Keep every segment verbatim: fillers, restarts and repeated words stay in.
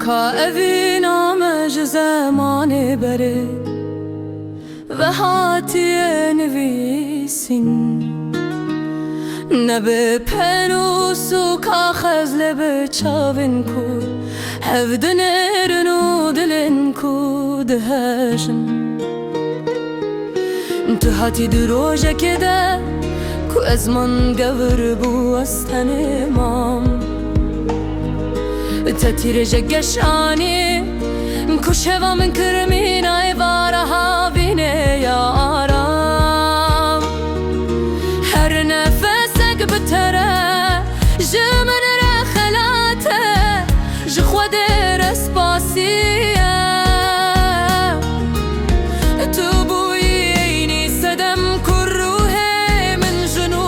Ka evîna me ji zemanê berê ve hatiye nivîsîn. Ne bi penûs û kaxez, lê bi çavên ku hev dinêrin û dilên ku dihejin. Tu hatî di rojekê de ku ezman gewr bû, ez tenê mam. Te tîrêjek geş anî ku şeva min kir mîna êvara havînê ya aram. Her nefesek bi te re ji min re xelat e, ji Xwedê re spasî ye. Tu bûyî eynî sedem ku ruhê min ji nû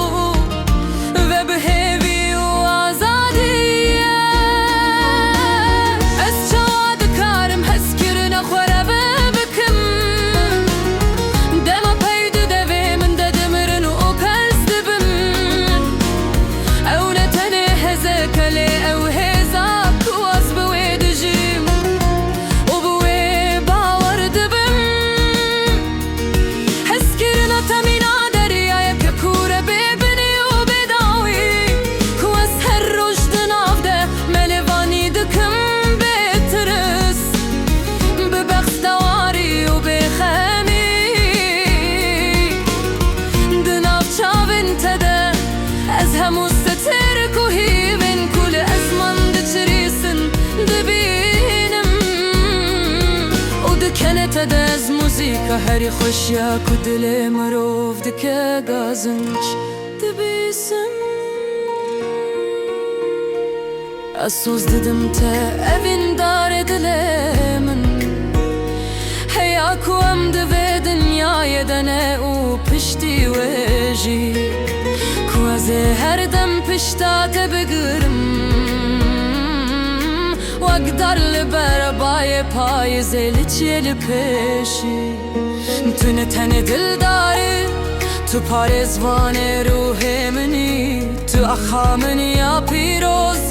ve bi hêvî û azadî ye. Ez çawa dikarim hezkirina xwe re ve bikim? Dema pey di devê min de dimirin û pez dibim. Ew ne tenê hezek e, lê ew hêza ku ez bi wê dijîm û bi wê bawer dibim. Hezkirina te mîna deryayeke kûr e, bê binî û bê dawî, ku ez her roj di nav de melêvanî dikim bê tirs, bi bextewarî û bê xemî. Di nav çavên te de ez hemû setir ku hîvên ku li ezman diçirîsin dibînim û di kenê te de ez muzîka herî xweş ya ku dilê mirov dike gazinc dibîsim. Ez soz didim te evîndarê dilê min. Heya ku em di vê dinyayê de ne û piştî wê jî, ku ez ê her dem pişta te bigirim, wek dar li ber bayê payizê li çiyê li pêşî. Tu ne tenê dildar î, tu parêzvanê ruhê min î, tu axa min ya pîroz,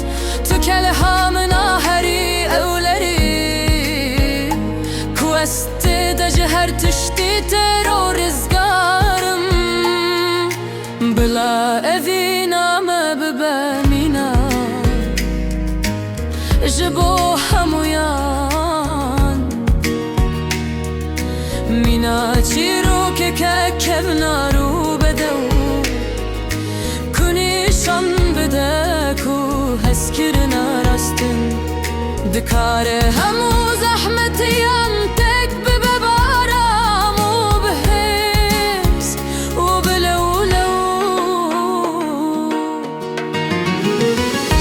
tu kelha min a herî ewlerî, ku ez tê de ji her tiştî têr û rizgar im. Bila evîna me bibe mîna ji bo hemûyan. Mîna çîrokeke kevnar û bedew, ku nîşan bide ku hezkirina rastin dikare hemû zehmetiyan tek bibe bi aram û bi hêz û bi lewlew.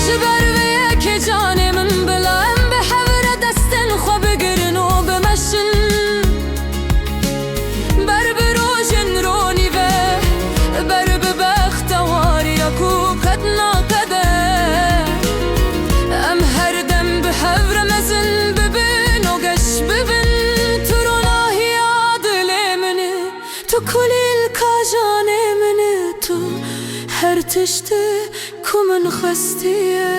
Ji ber vê yekê canê min bila em bi hev re destên xwe bigirin û bimeşin. Ber bi rojên ronî ve, ber bi bextewariya ku qet naqede. Em her dem bi hev re mezin bibin û geş bibin. Tu ronahiya dilê min î, tu kulîlka canê min î, tu her tiştê ku min xwestiye.